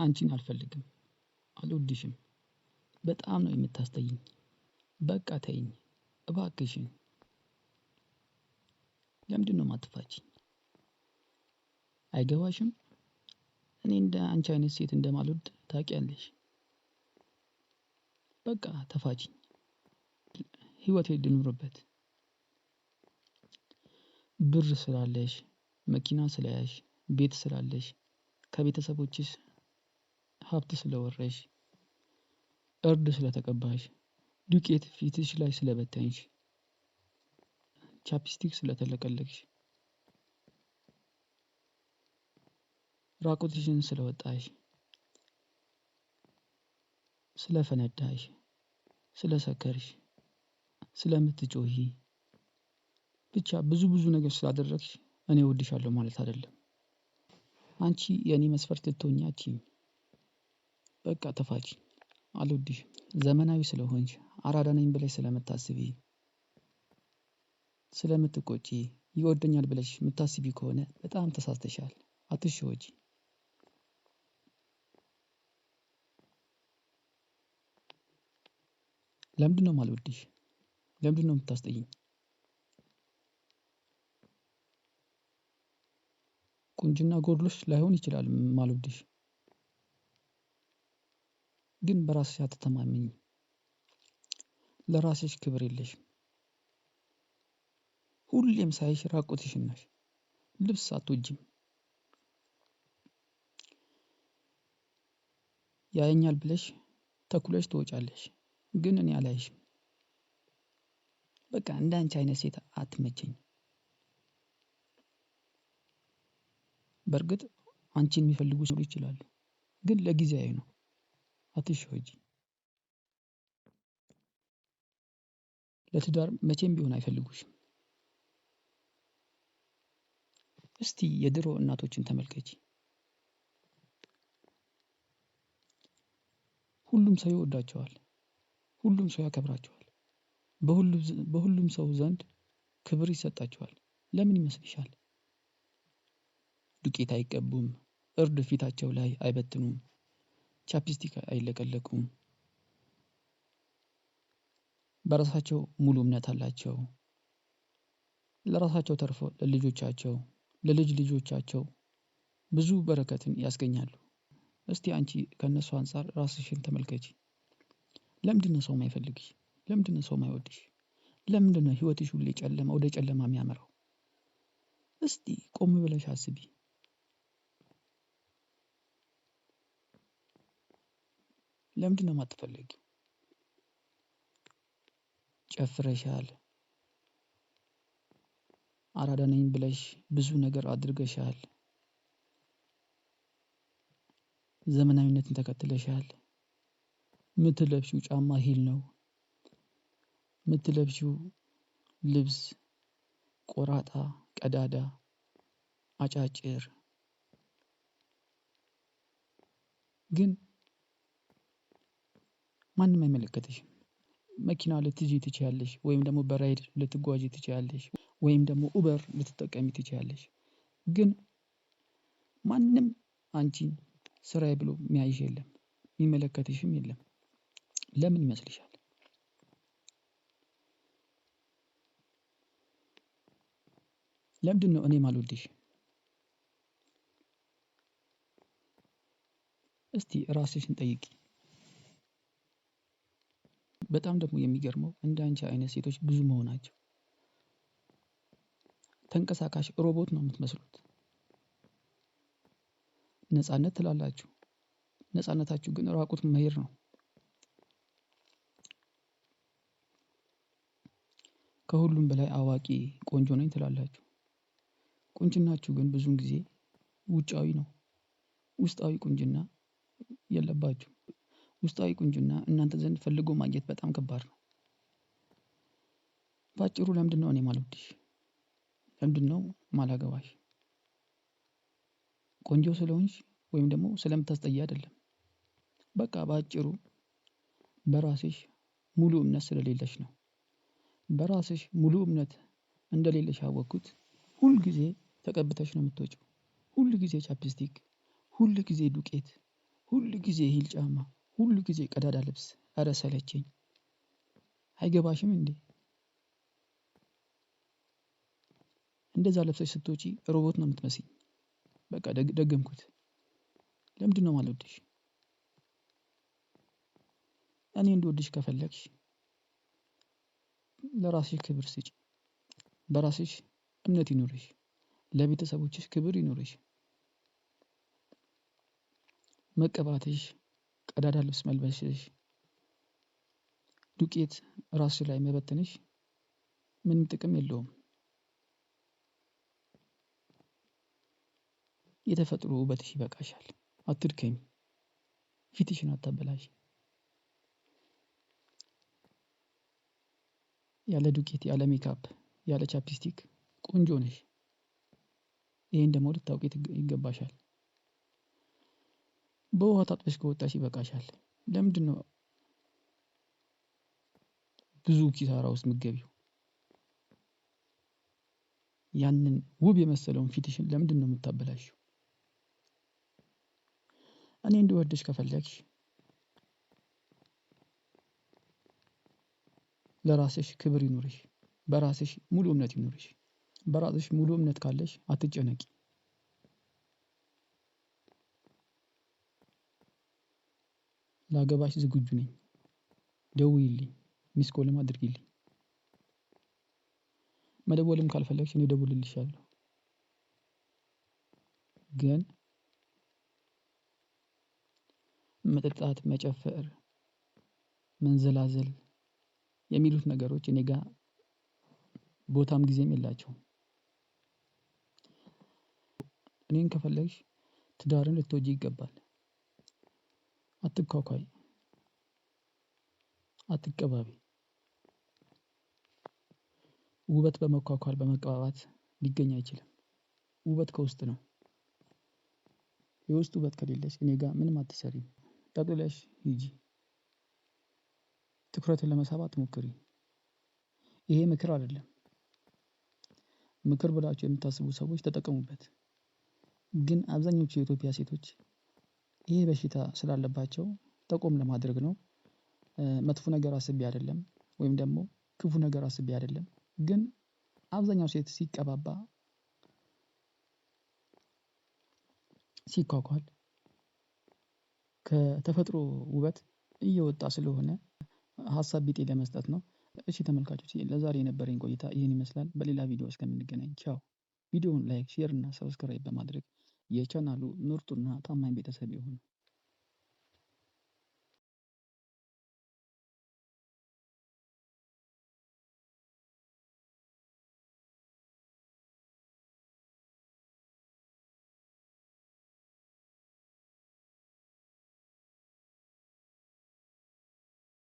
አንቺን አልፈልግም፣ አልወድሽም፣ በጣም ነው የምታስጠይኝ። በቃ ተይኝ እባክሽን። ለምንድን ነው የማትፋችኝ? አይገባሽም? እኔ እንደ አንቺ አይነት ሴት እንደማልወድ ታውቂያለሽ። በቃ ተፋችኝ፣ ህይወቴ ልኑርበት። ብር ስላለሽ፣ መኪና ስለያሽ፣ ቤት ስላለሽ፣ ከቤተሰቦችሽ ሀብት ስለወረሽ፣ እርድ ስለተቀባሽ፣ ዱቄት ፊትሽ ላይ ስለበተንሽ፣ chapstick ስለተለቀለቅሽ፣ ራቁትሽን ስለወጣሽ፣ ስለፈነዳሽ፣ ስለሰከርሽ፣ ስለምትጮሂ፣ ብቻ ብዙ ብዙ ነገር ስላደረግሽ እኔ እወድሻለሁ ማለት አይደለም። አንቺ የእኔ መስፈርት ልትሆኚ አትችይም። በቃ ተፋችኝ፣ አልወድሽም። ዘመናዊ ስለሆንሽ፣ አራዳ ነኝ ብለሽ ስለምታስቢ፣ ስለምትቆጪ፣ ይወደኛል ብለሽ የምታስቢ ከሆነ በጣም ተሳስተሻል። አትሸወጂ። ለምንድን ነው የማልወድሽ? ለምንድን ነው የምታስጠይኝ? ቁንጅና ጎድሎሽ ላይሆን ይችላል ማልወድሽ፣ ግን በራስሽ አትተማመኝ። ለራስሽ ክብር የለሽም። ሁሌም ሳይሽ ራቁትሽን ነሽ። ልብስ አትወጂም። ያየኛል ብለሽ ተኩለሽ ትወጫለሽ፣ ግን እኔ አላይሽም። በቃ እንደ አንቺ አይነት ሴት አትመቸኝም። በእርግጥ አንቺን የሚፈልጉ ሰው ይችላሉ፣ ግን ለጊዜያዊ ነው። አትሸወጂ። ለትዳር መቼም ቢሆን አይፈልጉሽም። እስቲ የድሮ እናቶችን ተመልከቺ። ሁሉም ሰው ይወዳቸዋል። ሁሉም ሰው ያከብራቸዋል። በሁሉም ሰው ዘንድ ክብር ይሰጣቸዋል። ለምን ይመስልሻል? ዱቄት አይቀቡም፣ እርድ ፊታቸው ላይ አይበትኑም፣ chapstick አይለቀለቁም። በራሳቸው ሙሉ እምነት አላቸው። ለራሳቸው ተርፎ ለልጆቻቸው፣ ለልጅ ልጆቻቸው ብዙ በረከትን ያስገኛሉ። እስቲ አንቺ ከእነሱ አንፃር ራስሽን ተመልከቺ። ለምንድን ነው ሰው የማይፈልግሽ? ለምንድን ነው ሰው የማይወድሽ? ለምንድን ነው ህይወትሽ ሁሌ ጨለማ ወደ ጨለማ የሚያመራው? እስቲ ቆም ብለሽ አስቢ። ለምንድን ነው የማትፈለጊው? ጨፍረሻል፣ አራዳ ነኝ ብለሽ ብዙ ነገር አድርገሻል፣ ዘመናዊነትን ተከትለሻል። የምትለብሺው ጫማ heel ነው። የምትለብሺው ልብስ ቆራጣ፣ ቀዳዳ፣ አጫጭር። ግን ማንም አይመለከትሽም። መኪና ልትይዢ ትችያለሽ፣ ወይም ደግሞ በራይድ ልትጓዢ ትችያለሽ፣ ወይም ደግሞ ኡበር ልትጠቀሚ ትችያለሽ። ግን ማንም አንቺን ስራዬ ብሎ የሚያይሽ የለም፣ የሚመለከትሽም የለም። ለምን ይመስልሻል? ለምንድን ነው እኔ ማልወድሽ? እስቲ ራስሽን ጠይቂ። በጣም ደግሞ የሚገርመው እንደ አንቺ አይነት ሴቶች ብዙ መሆናቸው። ተንቀሳቃሽ ሮቦት ነው የምትመስሉት። ነፃነት ትላላችሁ፣ ነፃነታችሁ ግን ራቁት መሄድ ነው። ከሁሉም በላይ አዋቂ ቆንጆ ነኝ ትላላችሁ። ቁንጅናችሁ ግን ብዙውን ጊዜ ውጫዊ ነው። ውስጣዊ ቁንጅና የለባችሁ። ውስጣዊ ቁንጅና እናንተ ዘንድ ፈልጎ ማግኘት በጣም ከባድ ነው። ባጭሩ ለምንድን ነው እኔ ማልወድሽ? ለምንድን ነው ማላገባሽ? ቆንጆ ስለሆንሽ ወይም ደግሞ ስለምታስጠይ አይደለም። በቃ ባጭሩ በራስሽ ሙሉ እምነት ስለሌለሽ ነው። በራስሽ ሙሉ እምነት እንደሌለሽ ያወቅኩት ሁል ጊዜ ተቀብተሽ ነው የምትወጪው። ሁል ጊዜ chapstick፣ ሁል ጊዜ ዱቄት፣ ሁሉ ጊዜ heel ጫማ፣ ሁሉ ጊዜ ቀዳዳ ልብስ፣ ኧረ ሰለቸኝ። አይገባሽም እንዴ? እንደዛ ለብሰሽ ስትወጪ ሮቦት ነው የምትመስኝ። በቃ ደገምኩት። ለምንድን ነው የማልወድሽ? እኔ እንድወድሽ ከፈለግሽ ለራስሽ ክብር ስጪ። በራስሽ እምነት ይኑርሽ። ለቤተሰቦችሽ ክብር ይኑርሽ። መቀባትሽ፣ ቀዳዳ ልብስ መልበስሽ፣ ዱቄት ራስሽ ላይ መበተንሽ ምንም ጥቅም የለውም። የተፈጥሮ ውበትሽ ይበቃሻል። አትድከሚ። ፊትሽን አታበላሽ። ያለ ዱቄት፣ ያለ ሜካፕ፣ ያለ chapstick ቆንጆ ነሽ። ይሄን ደግሞ ልታውቂ ይገባሻል። በውሃ ታጥበሽ ከወጣሽ ይበቃሻል። ለምንድን ነው ብዙ ኪሳራ ውስጥ የምትገቢው? ያንን ውብ የመሰለውን ፊትሽን ለምንድን ነው የምታበላሽው? እኔ እንድወድሽ ከፈለግሽ ለራስሽ ክብር ይኑርሽ። በራስሽ ሙሉ እምነት ይኑርሽ። በራስሽ ሙሉ እምነት ካለሽ አትጨነቂ። ላገባሽ ዝግጁ ነኝ። ደውዪልኝ፣ missed call ም አድርጊልኝ። መደወልም ካልፈለግሽ እኔ እደውልልሻለሁ። ግን መጠጣት፣ መጨፈር፣ መንዘላዘል የሚሉት ነገሮች እኔ ጋር ቦታም ጊዜም የላቸውም። እኔን ከፈለግሽ ትዳርን ልትወጂ ይገባል። አትኳኳይ፣ አትቀባቢ። ውበት በመኳኳል በመቀባባት ሊገኝ አይችልም። ውበት ከውስጥ ነው። የውስጥ ውበት ከሌለሽ እኔ ጋር ምንም አትሰሪም። ጠቅልለሽ ሂጂ። ትኩረትን ለመሳብ አትሞክሪ። ይሄ ምክር አይደለም። ምክር ብላችሁ የምታስቡ ሰዎች ተጠቀሙበት። ግን አብዛኞቹ የኢትዮጵያ ሴቶች ይሄ በሽታ ስላለባቸው ጠቆም ለማድረግ ነው። መጥፎ ነገር አስቤ አይደለም፣ ወይም ደግሞ ክፉ ነገር አስቤ አይደለም። ግን አብዛኛው ሴት ሲቀባባ ሲኳኳል ከተፈጥሮ ውበት እየወጣ ስለሆነ ሀሳብ ቢጤ ለመስጠት ነው። እሺ ተመልካቾች፣ ለዛሬ የነበረኝ ቆይታ ይህን ይመስላል። በሌላ ቪዲዮ እስከምንገናኝ ቻው። ቪዲዮውን like፣ share እና subscribe በማድረግ የቻናሉ ምርጡና ታማኝ ቤተሰብ ይሁኑ።